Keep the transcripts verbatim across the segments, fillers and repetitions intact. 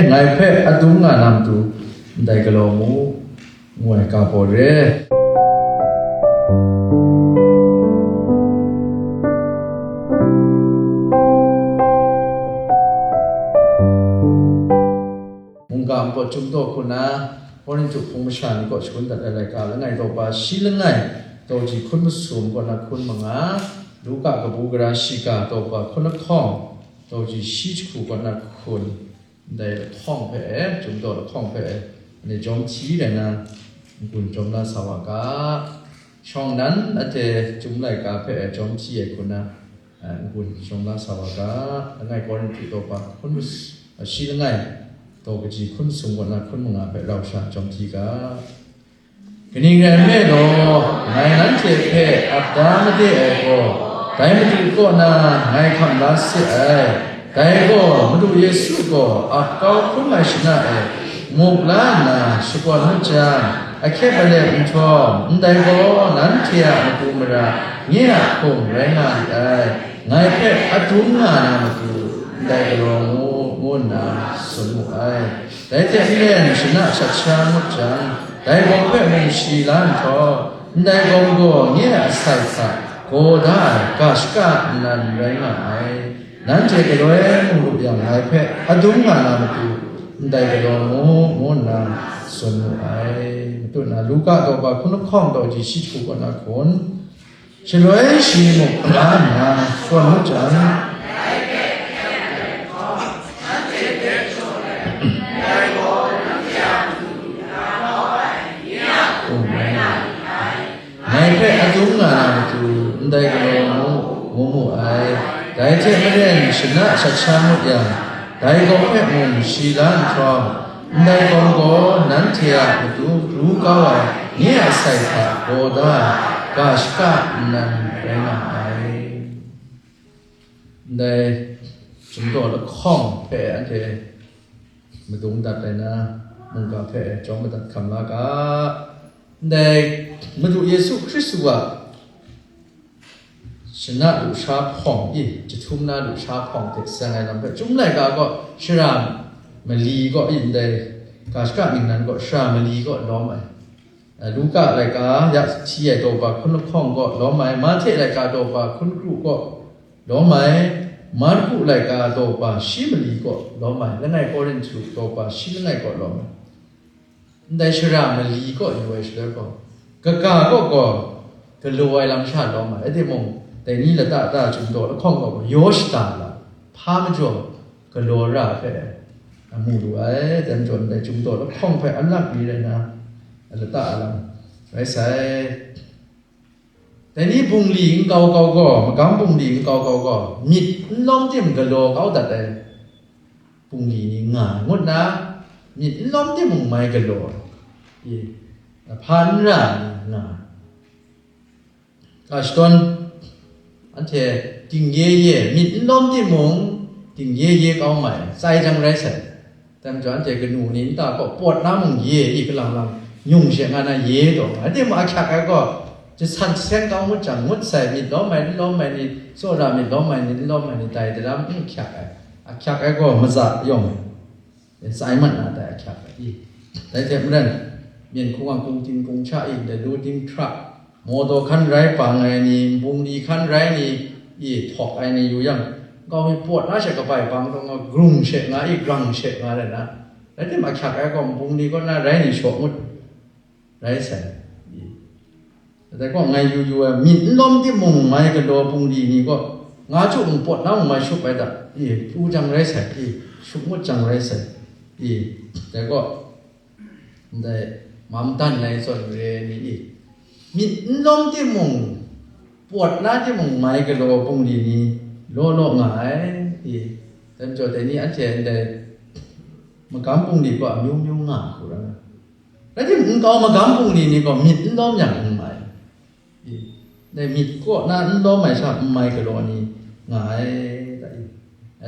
Ngai hpe adum nga na matu, ndai galaw mu, ngu ai ga baw re. Mungga npawt Chyum Daw hku na, Korinhtu hpung masha ni kaw shangun dat ai laika, langai daw pa shi langai, daw ji hkun masum kaw na hkun manga, Luka kabu gara shiga daw pa hkun lahkawng, daw ji shi jahku kaw na hkun, ndai lahkawng hpe e, Chyum Daw lahkawng hpe e, anhte jawm hti rai na, n-gun jawm la sa wa ga. Shawng nnan anhte Chyum laika hpe e jawm hti ai hku na, a, n-gun jawm la sa wa ga. Langai Korinhtu daw pa hkun mas-, a, shi langai, daw kaji hkun masum kaw na hkun manga hpe rau sha jawm hti ga. Kaning rai nme law, ngai nanhte hpe ap da made ai gaw, dai Madu kaw na ngai hkam la se ai. Dai gaw, Madu Yesu gaw ap kau hkrum ai shana e muk la nna shakawn ngut jang, ahkyep alep nhtawm, ndai gaw nanhte a matu mara nye a hkum rai nga li ai. Ngai hpe adum nga na matu, ndai galaw mu, ngu nna tsun mu ai. Dai hte maren shana shat sha ngut jang, dai gaw hpe mung shi la nhtawm, ndai gaw gaw nye a asai hta gaw da ai ga shaka nnan rai nga ai. Nanhte galoi mung lu yang, ngai hpe adum nga na matu, ndai galaw mu, ngu nna tsun mu ai. Matu na Luka daw pa hkun lahkawng daw ji shi jahku kaw na hkun, shaloi shi muk la nna shakawn ngut jang, ngai hpe adum nga na matu, ndai galaw mu, ngu mu ai. Dai hte maren shana shat sha ngut yang, dai gaw hpe mung shi la nhtawm, ndai gaw gaw nanhte a matu pru kau ai nye a sai hta gaw da ai ga shaka nnan rai nga ai. Ndai Chyum Daw lahkawng hpe anhte madung dat ai na, mungga hpe jawm madat hkam la ga. Ndai Madu Yesu Hkristu a shana lusha hpawng i, jahtum na lusha hpawng hte seng ai lam hpe, Chyum laika gaw shara mali gaw i, ndai ga shaka ningnan gaw shara mali gaw lawm ai. Luka laika ya hti ai daw pa hkun lahkawng gaw lawm ai, Mahte laika daw pa hkun kru gaw lawm ai, Marku laika daw pa shi mali gaw lawm ai, langai Korinhtu daw pa shi langai gaw lawm ai. Ndai shara mali kaw yu ai shaloi gaw, kaga kaw gaw galaw ai lam sha lawm ai, rai timung, dai ni lata ta Chyum Daw lahkawng kaw gaw yaw shada la, hpa majaw galaw ra hpe mu lu ai. Dai majaw ndai Chyum Daw lahkawng hpe alak mi rai na, lata alam rai sai. Dai ni bungli nkau kau gaw, magam bungli nkau kau gaw, myit n lawm tim galaw kau dat ai bungli ni nga ai, ngut na, myit n lawm timung mai galaw, i, hpa n ra ni nga ai. Ga shadawn, anhte dingye ye, myit n lawm timung, dingye ye kau mai, tsai jang rai sai. Dai majaw anhte kanu ni nta gaw pawt na mung ye i, kalang lang nyung she nga na ye taw, rai timung, ahkyak ai gaw, jasan seng kau ngut jang, ngut sai, myit lawm ai, n lawm ai ni, tsawra myit lawm ai ni, n lawm ai ni, dai daram n hkyak ai, ahkyak ai gaw maza yawng ai, tsai mat na dai ahkyak ai i. Dai hte maren, myen hkungga kungtin kungcha i, ndai lu dinghpra, mawdaw hkan rai bang ai ni, nbungli hkan rai ni, i, htawk ai ni yu yang, nkau mi pawt na she kabai bang taw nga, grung she nga i, grang she nga rai na, rai tim ahkyak ai gaw, nbungli kaw na rai ni shaw ngut rai sai. I, dai gaw ngai yu yu ai, myit n lawm timung mai galaw bungli ni gaw, nga chyu mung pawt na mung mai shut bai da, i, pru jang rai sai, i, shut ngut jang rai sai, i, dai gaw, ndai mam dan ai zawn re ni i, myit n lawm timung, pawt na timung mai galaw bungli ni law law nga ai i, dai majaw dai ni anhte ndai magam bungli gaw amyu myu nga hku rai. Rai timung, nkau magam bungli ni gaw myit n lawm yang n mai. I, dai myit kaw na n lawm ai sha n mai galaw ni nga ai, ta i.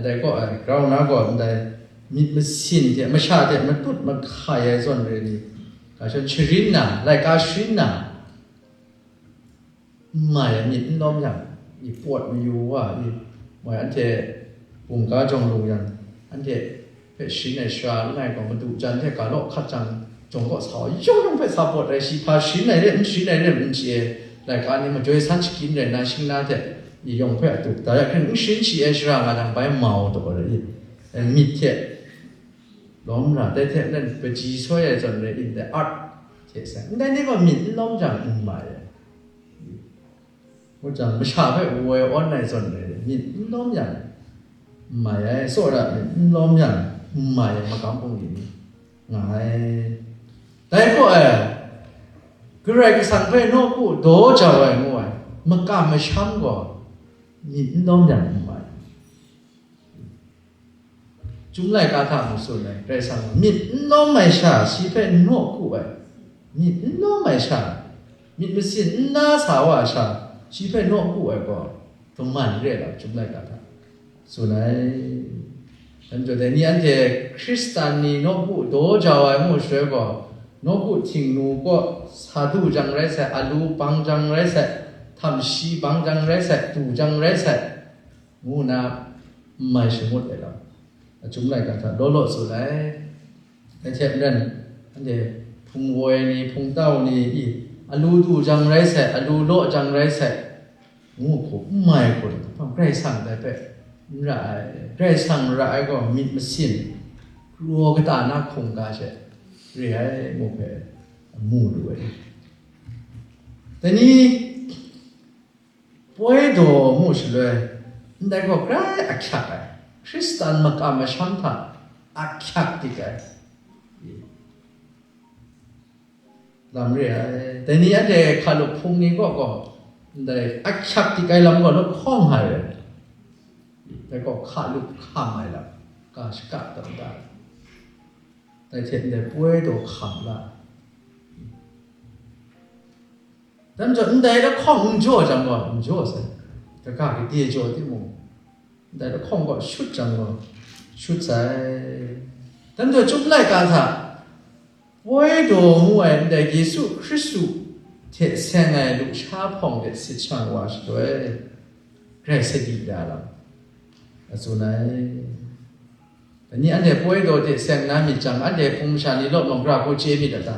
Dai gaw, ai, grau na gaw ndai myit masin hte masha hte matut mahkai ai zawn re ni, ga shadawn sharin na, laika sharin na, n mai ai myit n lawm yang, i, pawt mayu wa, i, moi anhte bungga jawng lung yang, anhte Sharin ai sara langai gaw, madu jan hte ga law hkat jang, jawng kaw sa wa, yawng yawng hpe sa pawt ai, shi hpa sharin ai re, n sharin ai re, n chye ai, laika ni majoi san shakyim rai nna, shing na hte yawng hpe a tup da, ya hkring n sharin shi ai sara nga jang, bai mau taw ai, myit hte lawm ra, dai hte maren pahti soi ai zawn rai, ndai art hte sai, ndai ni gaw myit n lawm jang n mai ai. Ngut jang, masha hpe woi awn ai zawn rai, myit n lawm yang n mai ai, tsawra myit n lawm yang n mai ai, magam bungli ni nga ai. Dai gaw e, Karai Kasang hpe nawku daw jau ai ngu ai, makam masham gaw myit n lawm yang n mai. Chyum laika hta mung tsun ai, Karai Kasang myit n lawm ai sha, shi hpe nawku ai, myit n lawm ai sha, myit masin n na sa wa ai sha, shi hpe nawku ai gaw, daman re ai lam chyum laika hta tsun ai. Dai majaw, dai ni anhte Hkristan ni nawku daw jau ai ngu shaloi gaw, nawku htingnu kaw sa du jang rai sai, alu bang jang rai sai, htam shi bang jang rai sai, du jang rai sai, ngu nna n mai shangut ai lam, a Chyum laika hta law law tsun ai. Dai hte maren, anhte hpung woi ni, hpung tau ni, i, alu du jang rai sai, alu law jang rai sai, ngu hku n mai hku, Karai Kasang dai hpe n ra ai. Karai Kasang ra ai gaw myit masin, kraw kata na hkungga she re ai, ngu hpe mu lu ai. Dai ni, poi daw mu shaloi, ndai gaw grai ahkyak ai, Hkristan makam masham hta ahkyak dik ai lam re ai. Dai ni anhte hkalup hpung ni kaw gaw, ndai ahkyak dik ai lam gaw lahkawng nga re ai. Dai gaw hkalup hkam ai lam, ga shaka tam da ai. Dai hte ndai poi daw hkam la ai. Dai majaw, ndai lahkawng n jaw jang gaw, n jaw sai, kaga gade jaw timung, ndai lahkawng gaw shut jang gaw, shut sai. Dai majaw, Chyum laika hta poi daw ngu ai ndai Yesu Hkristu hte seng ai lusha hpawng de sit shang wa shaloi, grai sadi ya lam, a tsun ai. Dai ni anhte poi daw hte seng na myit jang, anhte hpung masha ni law mung gara hku chye myit a ta?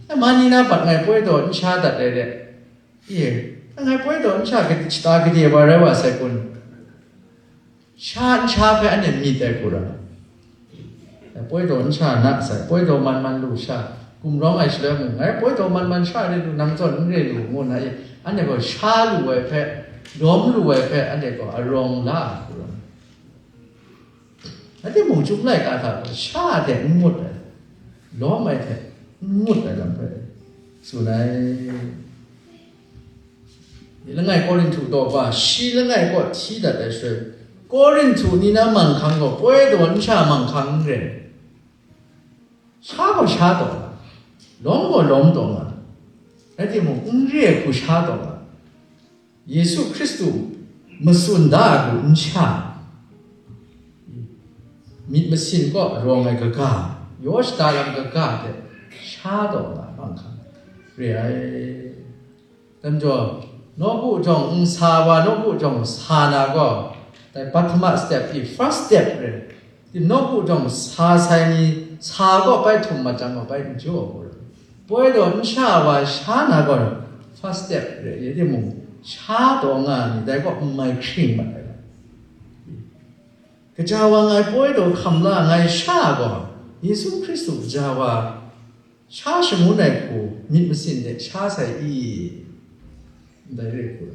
E, ma ni na bat ngai poi daw n sha dat ai re? Ye, ngai poi daw n sha gade, shata gade wa rai wa sai kun? Sha n sha hpe anhte myit ai hku ra. Poi daw n sha na sai, poi daw man man lu sha, gumrawng ai shaloi mung, ngai poi daw man man sha re lu, nang zawn n re lu, ngu nna, anhte gaw sha lu ai hpe, lawm lu ai hpe, anhte gaw arawng la ai hku ra. Rai timung, Chyum laika hta gaw sha hte n ngut ai, lawm ai hte n ngut ai lam hpe tsun ai. Langai Korinhtu daw hpa, shi langai kaw hti dat ai shaloi, Korinhtu ni na manghkang gaw poi daw n sha manghkang n rai. Sha gaw sha taw nga, lawm gaw lawm taw nga, rai timung, n re ai hku sha taw nga. Yesu Hkristu matsun da ai hku n sha, myit masin kaw rawng ai kaga, yaw shada lam kaga hte sha taw nga manghkang re ai. Dai majaw, nawku jawng n sa wa, nawku jawng sa na gaw, dai pahtama step i, first step re. Nawku jawng sa sai ni, sa gaw bai htum mat jang gaw, bai n jaw ai hku rai. Poi daw n sha wa sha na gaw, first step re, rai timung, sha taw nga ai ni, dai gaw n mai hkring mat ai lam. Kaja wa ngai poi daw hkam la ai sha gaw, Yesu Hkristu kaja wa sha shangun ai hku myit masin de sha sai i? Ndai re hku,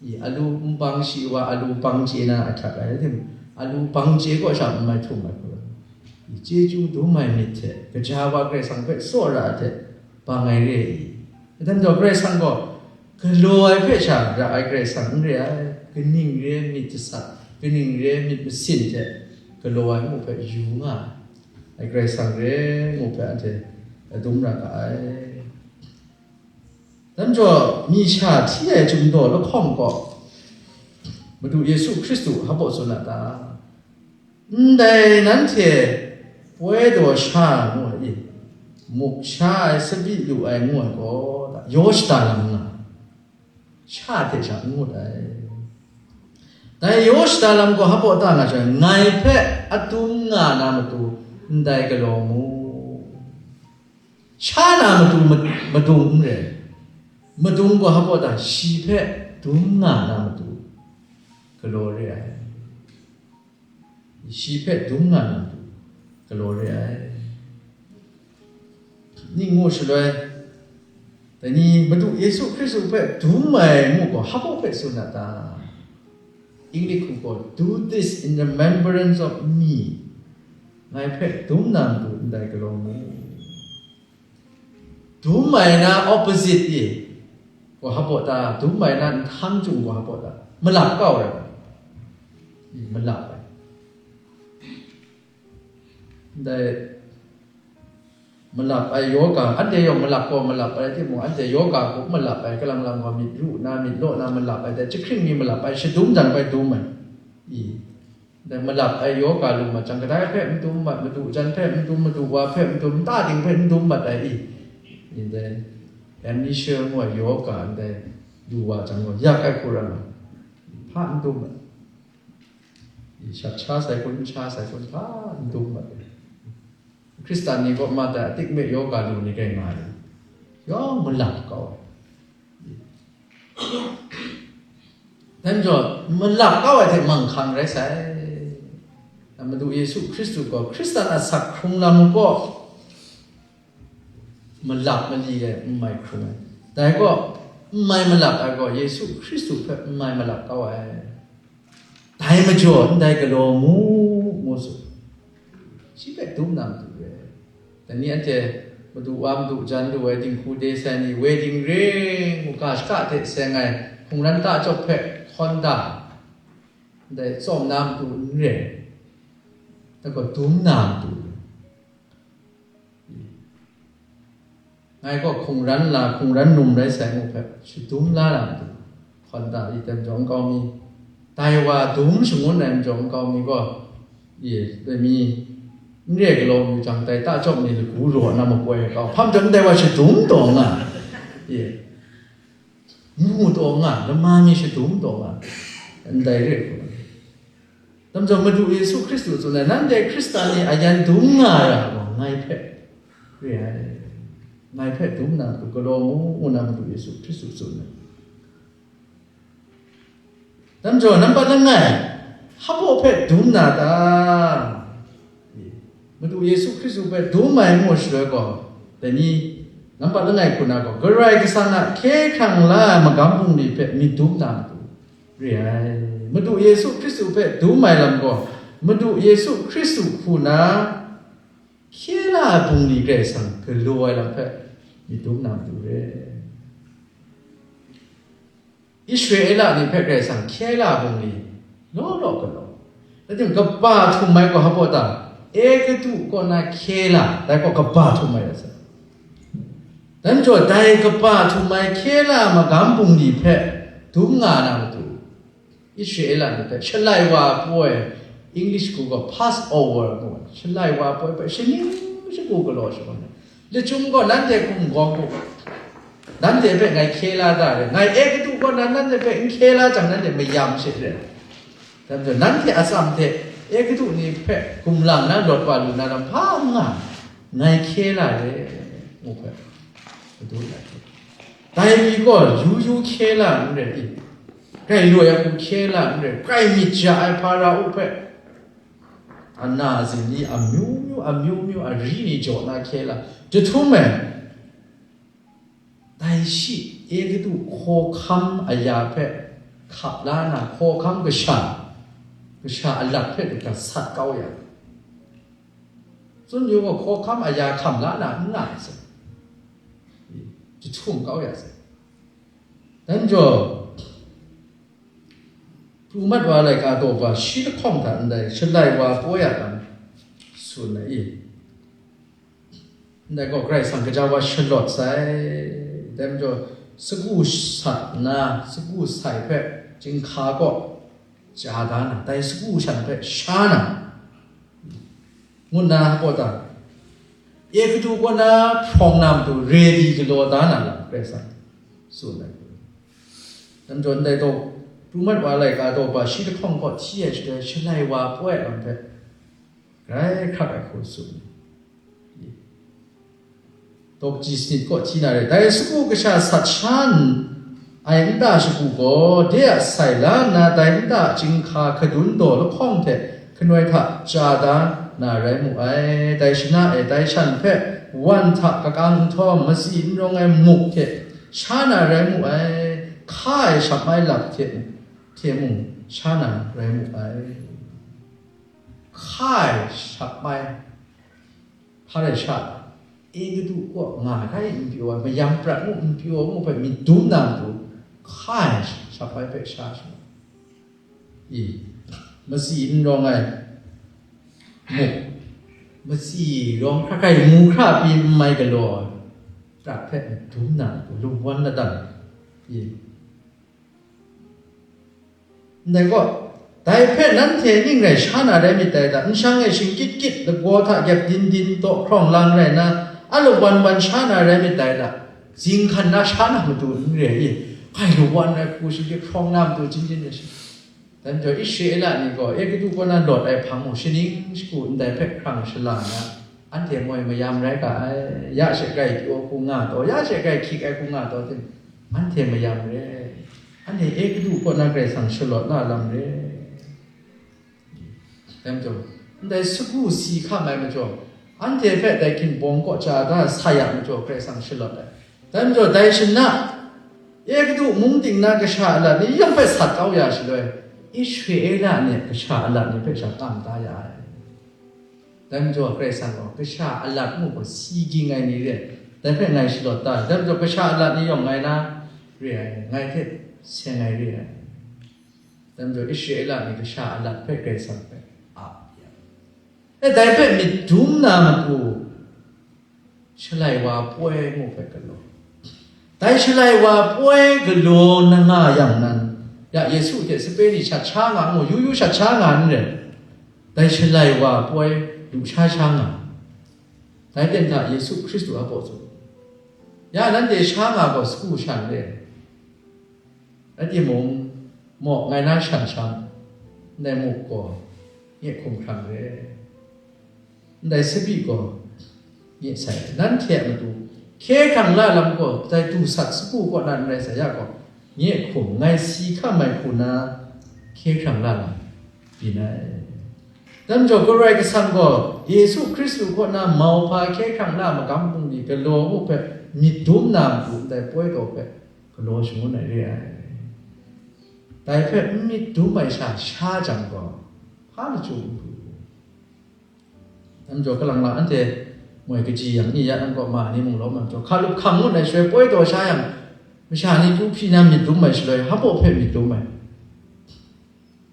i, alu n bang shi wa, alu bang chye na ahkyak ai, rai timung, alu bang chye kaw sha n mai htum ai hku, i, chyeju dum ai myit hte, kaja wa Karai Kasang hpe tsawra ai hte bang ai re i? Dai majaw, Karai Kasang gaw galaw ai hpe sha ra ai Karai Kasang n re ai, kaning re ai myit jasat, kaning re ai myit masin hte galaw ai ngu hpe yu nga ai Karai Kasang re ngu hpe anhte adum ra ga ai. Dai majaw, mi sha hti ai chyum daw lahkawng gaw, Madu Yesu Hkristu hpa baw tsun a ta? Ndai nanhte poi daw sha ngu ai, muk sha ai, tsabyi lu ai ngu ai gaw, yaw shada lam nga, sha hte sha n ngut ai. Dai yaw shada lam gaw hpa baw ta nga jang, ngai hpe adum nga na matu, ndai galaw mu. Sha na matu ma-, madung n rai. Madung gaw hpa pawt da, shi hpe dum nga na matu galaw re ai. Shi hpe dum nga na matu galaw re ai. Ning ngu shaloi, dai ni Madu Yesu Hkristu hpe dum ai ngu gaw, hpa hpe tsun na ta? English hku gaw, "Do this in remembrance of me." Ngai hpe dum na matu ndai galaw mu. Dum ai na opposite e, gaw hpa pawt da, dum ai na nhtang chyung gaw hpa pawt da, malap kau ai. Malap ai. Ndai malap ai yoga, anhte yawng malap gaw malap ai timung, anhte yoga hku malap ai, kalang lang gaw myit ru na, myit law na malap ai, dai jahkring mi malap ai, shadum dan bai dum ai. I, dai malap ai yoga lu mat jang, kadai hpe n dum mat, madu jan hpe n dum, madu wa hpe n dum, nta ting hpe n dum mat ai i. Ndai, Amnesia ngu ai yoga ndai lu wa jang gaw, yak ai hku rai nna, hpa n dum mat. Shat sha sai kun, sha sai kun, hpa n dum mat. Hkristan ni kaw ma tai, a tikme yoga lu ni rai nga ai. Yawng malap kau ai. Dai majaw, malap kau ai hte manghkang rai sai. Madu Yesu Hkristu gaw Hkristan a asak hkrung lam gaw malap mali ai n mai hkrung ai. Dai gaw, n mai malap ai gaw, Yesu Hkristu hpe n mai malap kau ai. Dai majaw, ndai galaw mu, ngu tsun. Shi hpe dum na matu re. Dai ni anhte madu wa madu jan lu ai dinghku de sai ni, wedding ring, muga shaka hte seng ai hkungran ta chyawp hpe hkawn da, ndai tsawm na matu n re, dai gaw dum na matu re. Ngai gaw hkungran la, hkungran num rai sai ngu hpe, shadum la na matu, hkawn da i, dai majaw nkau mi, dai wa dum shangun ai majaw nkau mi gaw, i, dai mi, n re galaw yu jang, dai ta chyawm ni lagu raw na makoi ai kau, hpa majaw ndai wa shadum taw nga, i, ngu taw nga, lama mi shadum taw nga, ndai re hku. Dai majaw Madu Yesu Hkristu tsun ai, nanhte Hkristan ni a yan dum nga ai ra gaw, ngai hpe re ai, ngai hpe dum na matu galaw mu, ngu na Madu Yesu Hkristu tsun ai. Dai majaw, nampat langai, hpa hpe dum na ta? Madu Yesu Hkristu hpe dum ai ngu shaloi gaw, dai ni, nampat langai hku na gaw, Karai Kasang a hkye hkrang la ai magam bungli hpe myit dum na matu re ai. Madu Yesu Hkristu hpe dum ai lam gaw, Madu Yesu Hkristu hku na hkye la ai bungli Karai Kasang galaw ai lam hpe myit dum na matu re. Israela ni hpe Karai Kasang hkye la ai bungli law law galaw. Rai timung, kaba htum ai gaw hpa pawt ta? Egutu kaw na hkye la, dai gaw kaba htum ai rai sai. Dai majaw, dai kaba htum ai hkye la ai magam bungli hpe dum nga na matu, Israela ni hpe Shalai wa poi, English hku gaw Passover ngu ai, Shalai wa poi hpe shaning shagu galaw shangun ai. Lachyum gaw nanhte hkum gawng u, nanhte hpe ngai hkye la da re, ngai Egutu kaw na nanhte hpe n hkye la jang, nanhte mayam she re. Dai majaw, nanhte atsam hte Egutu ni hpe gumlang na lawt wa lu na lam hpa n nga, ngai hkye la re, ngu hpe, Madu lai hte. Dai mi gaw yu yu hkye la n rai i? Grai loi ai hku hkye la n rai, grai myit ja ai Hparao hpe, ana zin ni amyu myu, amyu myu, ari ni jaw na hkye la, jahtum e, dai shi Egutu hkawhkam aya hpe hkap la na, hkawhkam kasha, kasha alat hpe kaga sat kau yang, tsun yu gaw, hkawhkam aya hkam la na n nga ai sai, jahtum kau ya sai. Dai majaw, pru mat wa ai laika daw hpa shi lahkawng hta ndai Shalai wa poi a lam tsun ai i? Ndai gaw Karai Kasang kaja wa shalawt sai. Dai majaw, sagu sat nna, sagu sai hpe chyinghka kaw ja da na, dai sagu shan hpe sha na, ngu nna hpa pawt ta? Egutu kaw na hprawng na matu ready galaw da na lam Karai Kasang tsun ai. Dai majaw, ndai daw, pru mat wa ai laika daw hpa shi lahkawng kaw hti ai shaloi, Shalai wa poi ai lam hpe grai hkrak ai hku tsun. Dawk ji sanit kaw hti na re, dai sagu kasha sat sha n ai nta shagu gaw, de a sai la nna, dai nta chyinghka hkadun daw lahkawng hte hkanoi hta chya da na rai mu ai. Dai shana e, dai shan hpe wan hta kakang nhtawm, matsi n rawng ai muk hte sha na rai mu ai. Hka ai shap mai lap hte, hte mung sha na rai mu ai. Hka ai shap mai, hpa rai sha, Egutu kaw nga rai n pyaw ai, mayam prat mu n pyaw mu hpe myit dum na matu, hka ai shap mai hpe sha sha. I, matsi n rawng ai muk, matsi rawng hkra hkrai mu hkra pyi n mai galaw ai prat hpe myit dum na matu, lungwan ladan. I, Ndai gaw, dai hpe nanhte ning rai sha na rai myit dai da, nshang e shingkyit kyit lagaw hta gyap din din daw hkrawng lang rai nna, a lawan wan sha na rai myit dai da, zinghkan na sha na matu n re i, hkai lawan ai hku shingkyit hkrawng na matu jin jin rai shi. Dai majaw, Israela ni gaw Egutu kaw na lawt ai hpang mung, shaning shagu ndai hpe hkrang shala nna, anhte moi mayam rai ga ai, ya she grai pyaw hku nga taw, ya she grai hkyik ai hku nga taw, anhte mayam re. Anhte Egutu kaw na Karai Kasang shalawt na lam re. Dai majaw, ndai sagu si hkam ai majaw, anhte hpe dai hkinbawng kaw chya da sa ya majaw, Karai Kasang shalawt ai. Dai majaw, dai shana, Egutu mung ting na kasha alat ni yawng hpe sat kau ya shaloi, Israela ni kasha alat ni hpe sha kam da ya ai. Dai majaw, Karai Kasang gaw kasha alat mung gaw si ging ai ni re, dai hpe ngai shalawt da ai. Dai majaw, kasha alat ni yawng ngai na re ai, ngai hte seng ai re ai. Dai majaw, Israela ni kasha alat hpe Karai Kasang hpe ap ya. E, dai hpe myit dum na matu, Shalai wa poi ngu hpe galaw. Dai Shalai wa poi galaw na nga yang nan, ya Yesu hte sape ni shat sha nga ngu, yu yu shat sha nga n rai. Dai Shalai wa poi lu sha sha nga. Dai ten hta Yesu Hkristu a baw tsun. Ya nanhte sha nga gaw sagu shan re. Rai timung, maw ngai na shan sham, ndai muk gaw nye hkum hkrang re, ndai sabi gaw nye sai, nanhte a matu hkye hkrang la lam gaw, dai du sat sagu kaw na n rai sai ya gaw, nye hkum ngai si hkam ai hku na hkye hkrang la lam byin ai. Dai majaw, Karai Kasang gaw Yesu Hkristu kaw na mauhpa hkye hkrang la magam bungli galaw mu hpe myit dum na matu ndai poi daw hpe galaw shangun ai re ai. Dai hpe n myit dum ai sha sha jang gaw, hpa lachyum n pru. Dai majaw, kalang la anhte moi kaji yang ni ya nang kaw ma ni mung lawm ai majaw, hkalup hkam ngut ai shaloi poi daw sha yang, masha ni kyu hpyi na myit dum ai shaloi, hpaw hpe myit dum ai.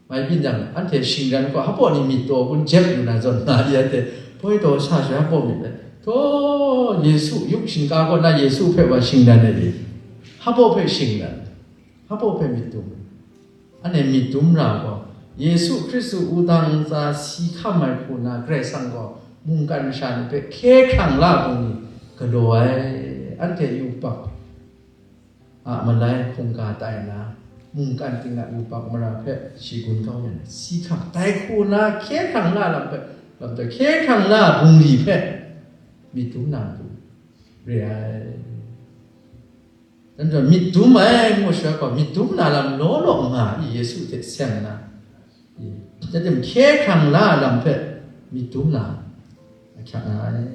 Mai byin jang, anhte shingran gaw hpaw ni myit daw kun jep lu na zawn na, anhte poi daw sha sha hpaw myit ai. Taw, Yesu, yup shinka kaw na Yesu hpe wa shingran ai, hpaw hpe shingran, hpaw hpe myit dum ai. Anhte myit dum ra gaw, Yesu Hkristu wudang ntsa si hkam ai hku na Karai Kasang gaw mungkan masha ni hpe hkye hkrang la bungli galaw ai. Anhte yubak a malai hkungga tai nna, mungkan ting a yubak mara hpe shi gun kau yang, si hkam dai hku na hkye hkrang la lam hpe, lam hpe hkye hkrang la bungli hpe myit dum na matu re ai. Dai majaw, myit dum ai ngu shaloi gaw, myit dum na lam law law nga i, Yesu hte seng nna, i, dai tim hkye hkrang la lam hpe myit dum na ahkyak nga ai.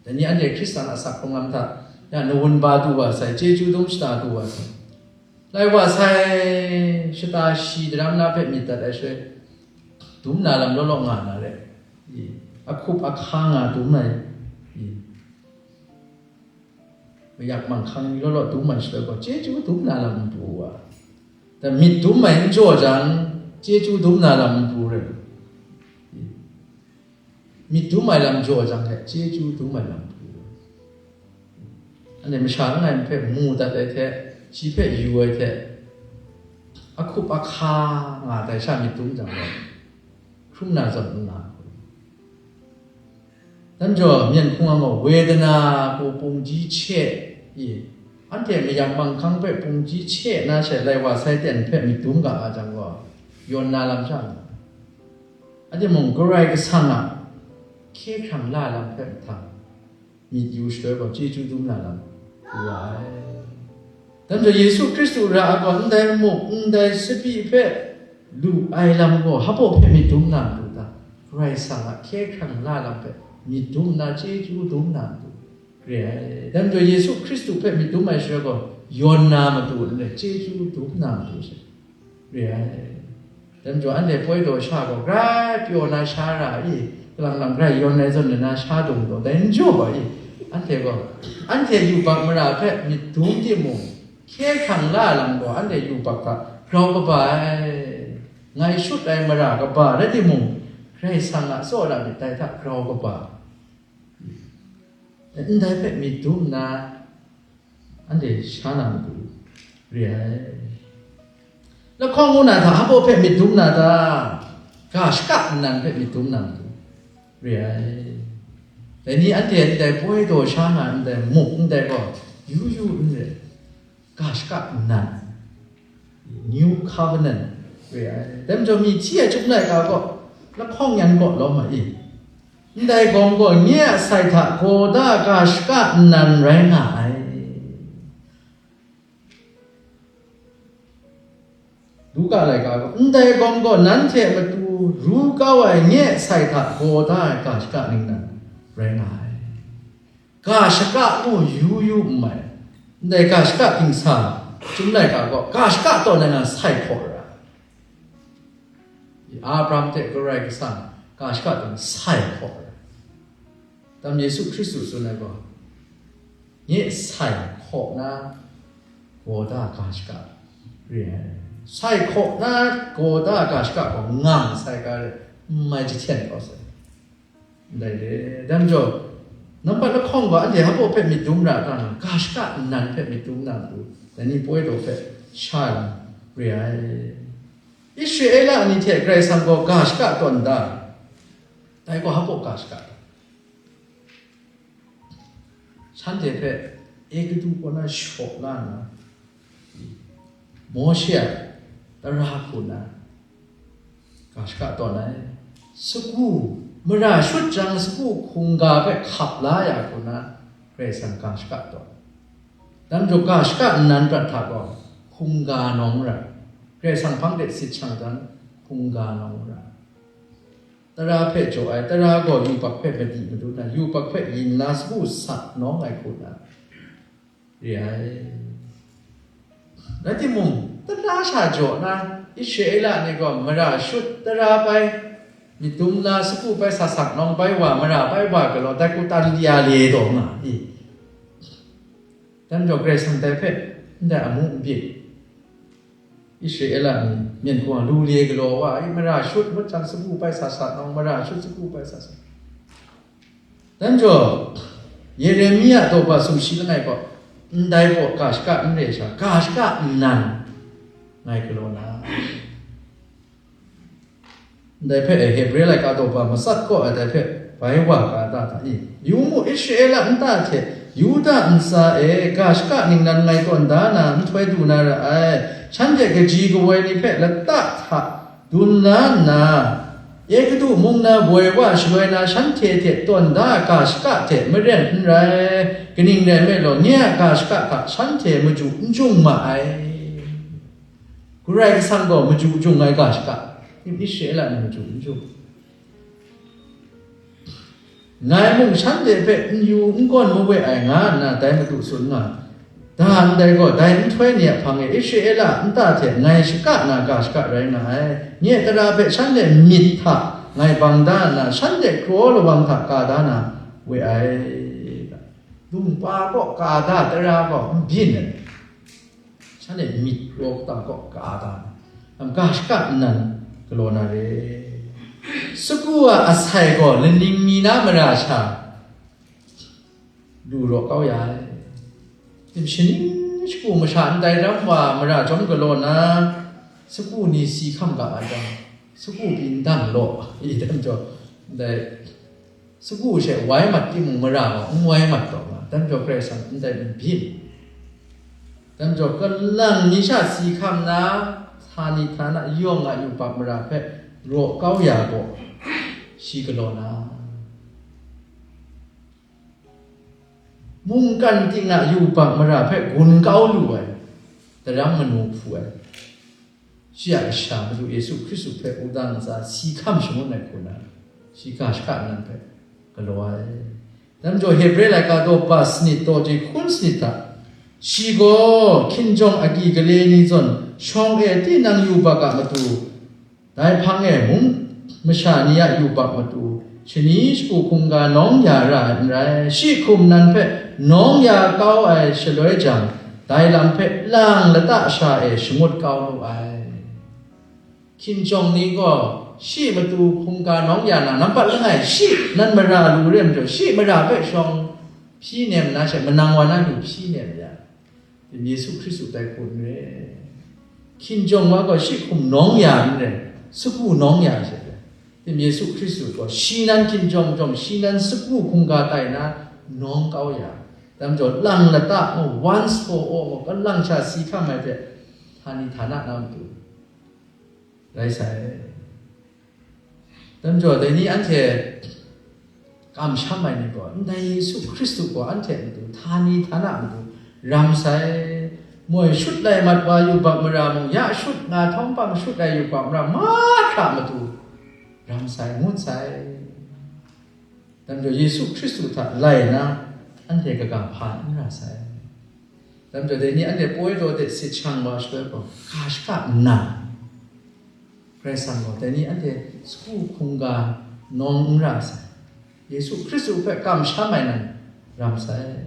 Dai ni anhte Hkristan a asak hkrung lam hta, ya nawun ba du wa sai, chyeju dum shada du wa sai, lai wa sai, shata shi daram na hpe myit dat ai shaloi, dum na lam law law nga na re, i, ahkup ahka nga dum ai, i, mayak manghkang ni law law dum ai shaloi gaw, chyeju dum na lam n pru wa. Dan myit dum ai n jaw jang, chyeju dum na lam n pru rai. Myit dum ai lam jaw jang hte, chyeju dum ai lam pru rai. Anhte masha langai mi hpe mu dat ai hte, shi hpe yu ai hte, ahkup ahka nga tai sha myit dum jang gaw, hkrum na zawn n nga. Dai majaw, myen hkung a gaw, Wedana hku pungji hkye i, anhte mayak manghkang hpe pungji hkye na she lai wa sai ten hpe myit dum ga a jang gaw, yawn na lam sha nga. Anhte mung Karai Kasang a hkye hkrang la lam hpe mahtang myit yu shaloi gaw, chyeju dum na lam lu ai. Dai majaw, Yesu Hkristu ra ai gaw, ndai muk, ndai sabi hpe lu ai lam gaw, hpa hpe myit dum na matu ta? Karai Kasang a hkye hkrang la lam hpe myit dum nna, chyeju dum na matu re ai. Dai majaw, Yesu Hkristu hpe myit dum ai shaloi gaw, yawn na matu n re, chyeju dum na matu she re ai. Dai majaw, anhte poi daw sha gaw, grai pyaw na sha ra i, kalang lang grai yawn ai zawn na sha dung daw, dai n jaw ai i, anhte gaw, anhte yubak mara hpe myit dum timung, hkye hkrang la lam gaw, anhte yubak hta grau kaba ai. Ngai shut ai mara kaba rai timung, Karai Kasang a tsawra myit dai hta grau kaba. Ndai hpe myit dum nna, anhte sha na matu re ai. Lahkawng ngu na hta, hpa hpe myit dum na ta? Ga shaka nnan hpe myit dum na matu re ai. Dai ni anhte ndai poi daw sha na ndai muk ndai gaw, yu yu n re, ga shaka nnan, New Covenant re ai. Dai majaw, myi hti ai chyum laika gaw, lahkawng yan gaw lawm ma i? Ndai gawng gaw nye a sai hta gaw da ga shaka nnan rai nga ai. Luka laika gaw, ndai gawng gaw nanhte matu ru kau ai nye a sai hta gaw da ai ga shaka ningnan rai nga ai. Ga shaka mung yu yu n mai. Ndai ga shaka dingsa chyum laika gaw, ga shaka tawn ai na sai hkaw ra. Abraham hte Karai Kasang ga shaka tawn sai hkaw ra. Dai majaw, Yesu Hkristu tsun ai gaw, nye sai hkaw na gaw da ga shaka re ai. Sai hkaw na gaw da ga shaka gaw ngang sai ga re, n mai jahten kau sai. Ndai re, dai majaw, nambat lahkawng gaw anhte hpa hpe myit dum ra ta na, ga shaka nnan hpe myit dum na matu, dai ni poi daw hpe sha ai lam re ai. Israela ni hte Karai Kasang gaw ga shaka tawn da, dai gaw hpa ga shaka tawn? Shanhte hpe Egutu kaw na shaw la nna, Mawshe a tara hku na ga shaka tawn ai. Sagu, mara shut jang sagu hkungga hpe hkap la ya hku na, Karai Kasang ga shaka tawn. Dai majaw, ga shaka nnan prat hta gaw, hkungga nawng ra. Karai Kasang hpang de sit shang jang, hkungga nawng ra. Tara hpe jaw ai, tara gaw yubak hpe madi madu na, yubak hpe yin la sagu sa nawng ai hku na re ai. Rai timung, tara sha jaw na, Israela ni gaw mara shut tara bai, myit dum la sagu bai, sa sak nawng bai wa, mara bai wa galaw, dai hku tan ya le taw nga i? Dai majaw, Karai Kasang dai hpe ndai amu n byin. Israela ni myen hkawng lu le galaw wa ai, mara shut ngut jang sagu bai sa sa nawng, mara shut sagu bai sa sa. Dai majaw, Yeremia daw ba sumshi langai gaw, ndai gaw ga shaka n re sha, ga shaka nnan ngai galaw na. Ndai hpe Hebre laika daw ba matsat kaw ai dai hpe bai wa ga da hta i? Yu mu, Israela nta hte Yuda ntsa e ga shaka ningnan ngai tawn da na nhtoi du na ra ai, shanhte kaji kawoi ni hpe lata hta dun la nna, Egutu mung na woi wa shaloi na shanhte hte tawn da ga shaka hte maren n rai, kaning rai nme law, nye a ga shaka hta shanhte maju n jung ma ai. Karai Kasang gaw maju jung ai ga shaka, Israela ni maju n jung. Ngai mung shanhte hpe n yu n gawn mawe ai nga nna dai Madu tsun nga, da ndai gaw, dai nhtoi ni a hpang e Israela nta hte ngai shaka na ga shaka rai nga ai. Nye tara hpe shanhte myit hta ngai bang da nna, shanhte kraw lawang hta ka da na we ai. Lungpa kaw ka da, tara gaw n byin ai. Shanhte myit raw kata kaw ka da, lam ga shaka nnan galaw na re. Sagu a asai gaw laning mi na mara sha lu raw kau ya ai. Tim shaning shagu masha ndai ram wa mara chyawm galaw na, sagu ni si hkam ga ai jang, sagu pyi n dang law, i dan jaw, ndai sagu she wai mat timung, mara gaw n wai mat taw nga, dai majaw Karai Kasang ndai n byin. Dai majaw, kalang ni sha si hkam na, htani htana yawng a yubak mara hpe raw kau ya gaw, shi galaw na, mungkan ting a yubak mara hpe gun kau lu ai, daram manu hpu ai, shi a Kasha Madu Yesu Hkristu hpe wudang ntsa si hkam shangun ai hku na, shi ga shaka nnan hpe galaw ai. Dai majaw Hebre laika daw pa sanit daw jahkun sanit hta, shi gaw hkinjawng agyi gale ni zawn shawng e tinang yubak a matu, dai hpang e mung masha ni a yubak matu, shani shagu hkungga nawng ya ra ai n rai, shi hkum nan hpe nawng ya kau ai shaloi jang, dai lam hpe lang lata sha e shangut kau lu ai. Hkinjawng ni gaw shi matu hkungga nawng ya na, nampat langai shi nan mara lu re majaw, shi mara hpe shawng hpyi nem na she, manang wa na lu hpyi nem ya. Tim Yesu Hkristu tai hku n re. Hkinjawng wa gaw shi hkum nawng ya n re, sagu nawng ya she re. Tim Yesu Hkristu gaw shi nan hkinjawng jawng, shi nan sagu hkungga tai na nawng kau ya. Dai majaw lang lata, oh, once for all, oh, kalang sha si hkam ai hte, htani htana na matu rai sai. Dai majaw, dai ni anhte kamsham ai ni gaw, ndai Yesu Hkristu gaw anhte a matu, htani htana a matu ram sai. Moi shut lai mat wa yubak mara mung, ya shut nga htawng pang shut ai yubak mara mahkra a matu ram sai, ngut sai. Dai majaw, Yesu Hkristu hta lai na, anhte kaga hpa n ra sai. Dai majaw, dai ni anhte poi daw de sit shang wa shaloi gaw, ga shaka nna, Karai Kasang gaw dai ni anhte sagu hkungga nawng n ra sai. Yesu Hkristu hpe kamsham ai nan ram sai.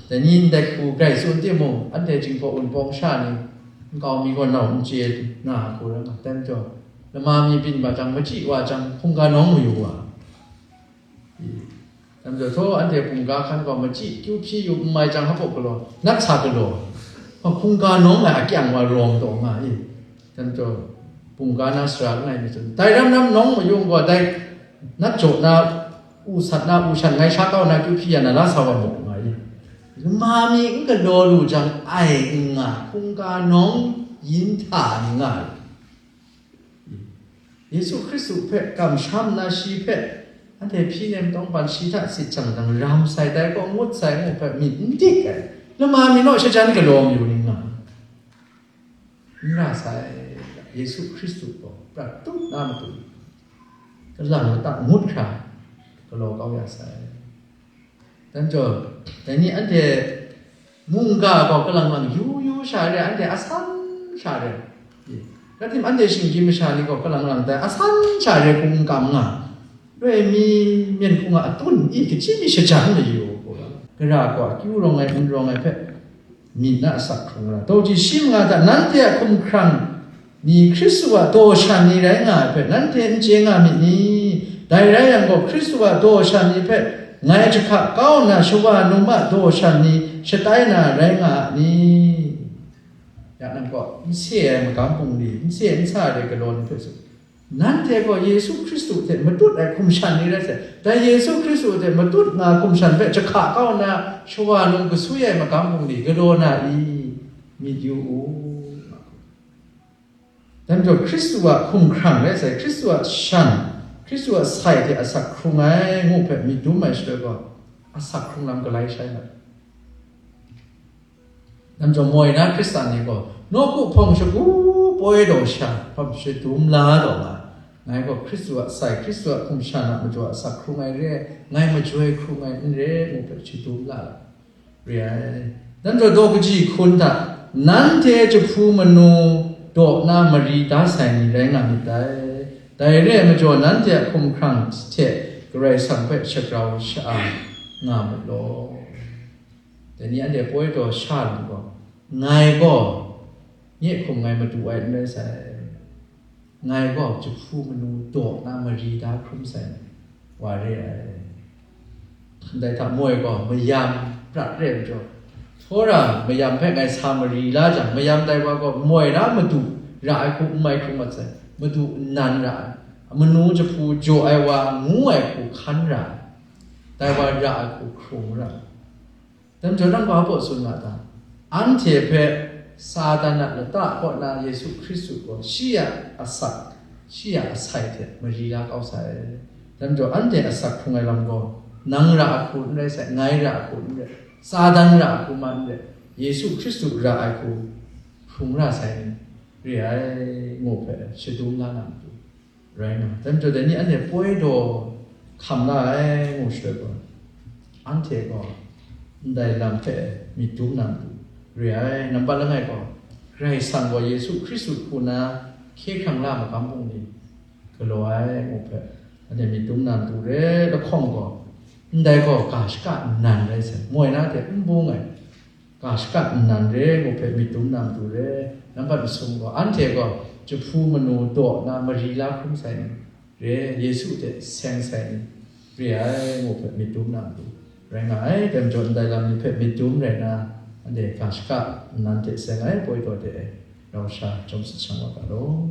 Dai ni ndai hku grai tsun timung, anhte Jinghpaw Wunpawng sha ni nkau mi gaw nau n chye na hku rai nga, dai majaw, lama mi byin wa jang, machyi wa jang, hkungga nawng mayu wa. Dai majaw, htaw anhte hkungga hkan gaw machyi kyu hpyi yu n mai jang, hpaw galaw, nat sa galaw, hkungga nawng ai akyang wa rawng taw nga i. Dai majaw, hkungga na sara langai mi tsun, dai ram ram nawng mayung gaw, dai nat jaw na, u sat na, u shan ngai sha kau na kyu hpyi ya na la sa wa mu, nga i. Lama mi n galaw lu jang ai n nga, hkungga nawng yin hta n nga i. Yesu Hkristu hpe kamsham na, shi hpe anhte hpyi nem tawng ban shi hta sit jang dang ram sai, dai gaw ngut sai ngu hpe myit n dik ai. Lama mi naw shajan galaw mayu ni nga. N ra sai, Yesu Hkristu gaw prat tup na matu, kalang lata ngut hkra galaw kau ya sai. Dai majaw, dai ni anhte mungga gaw kalang lang yu yu sha re, anhte asan sha re. Rai tim, anhte shinggyim masha ni gaw kalang lang dai asan sha re hku n kam nga. Loi mi myen hku nga atun i, kaji mi shajan mayu, gara gaw akyu rawng ai, n rawng ai hpe myit na asak hkrung ra. Daw ji shi manga hta, nanhte a hkumhkrang ni Hkristu a daw shan ni rai nga ai hpe nanhte n chye nga myit ni? Dai rai yang gaw, Hkristu a daw shan ni hpe ngai jahka kau nna, shawa num a daw shan ni shatai na rai nga a ni? Ya nang gaw, n se ai magam bungli, n se n sa ai galaw ni hpe tsun. Nanhte gaw Yesu Hkristu hte matut ai hkum shan ni rai sai. Dai Yesu Hkristu hte matut nga hkum shan hpe jahka kau nna, shawa num gasui ai magam bungli galaw na i? Myit yu u. Dai majaw, Hkristu a hkumhkrang rai sai, Hkristu a shan, Hkristu a sai hte asak hkrung ai ngu hpe myit dum ai shaloi gaw, asak hkrung lam galai shai mat. Dai majaw, moi na Hkristan ni gaw, nawku hpawng shagu poi daw sha hpawm shadum la daw nga, ngai gaw Hkristu a sai, Hkristu a hkum shan a majaw asak hkrung ai re ai, ngai majoi hkrung ai n re, ngu hpe shadum la ai. Re ai. Dai majaw, daw kaji hkun hta, nanhte jahpu manu daw na mari da sai ni rai nga myit dai. Dai re ai majaw, nanhte a hkumhkrang hte Karai Kasang hpe shagrau sha-a nga myit law. Dai ni anhte poi daw sha lam gaw, ngai gaw nye hkum ngai madu ai n rai sai. Ngai gaw jahpu manu daw na mari da hkrum sai wa re ai. Ndai hta moi gaw mayam prat re ai majaw, tsawra mayam hpe ngai sa mari la jang, mayam dai wa gaw moi na madu ra ai hku n mai hkrum mat sai, madu nnan ra ai, manu jahpu jaw ai wa ngu ai hku hkan ra ai, dai wa ra ai hku hkrung ra ai. Dai majaw, nang hpa baw tsun nga ta? Anhte hpe Satan a lata kaw na Yesu Hkristu gaw shi a asak shi a asai hte mari la kau sai. Dai majaw, anhte asak hkrung ai lam gaw, nang ra ahku n rai sai, ngai ra ahku n rai, Satan ra ahku ma n rai, Yesu Hkristu ra ai hku hkrung ra sai ni re ai, ngu hpe shadum la na matu rai nga. Dai majaw, dai ni anhte poi daw hkam la ai, ngu shaloi gaw, anhte gaw ndai lam hpe myit dum na matu re ai. Nambat langai gaw, Karai Kasang gaw Yesu Hkristu hku na hkye hkrang la magam bungli galaw ai, ngu hpe anhte myit dum na matu re. Lahkawng gaw, ndai gaw ga shaka nnan rai sai, moi na hte n bung ai ga shaka nnan re, ngu hpe myit dum na matu re. Nambat masum gaw, anhte gaw jahpu manu daw na mari la hkrum sai ni re, Yesu hte seng sai ni re ai, ngu hpe myit dum na matu rai nga ai. Dai majaw, ndai lam ni hpe myit dum rai na, anhte ga shaka nnan hte seng ai poi daw de ai rau sha jawm sat shang wa ga law.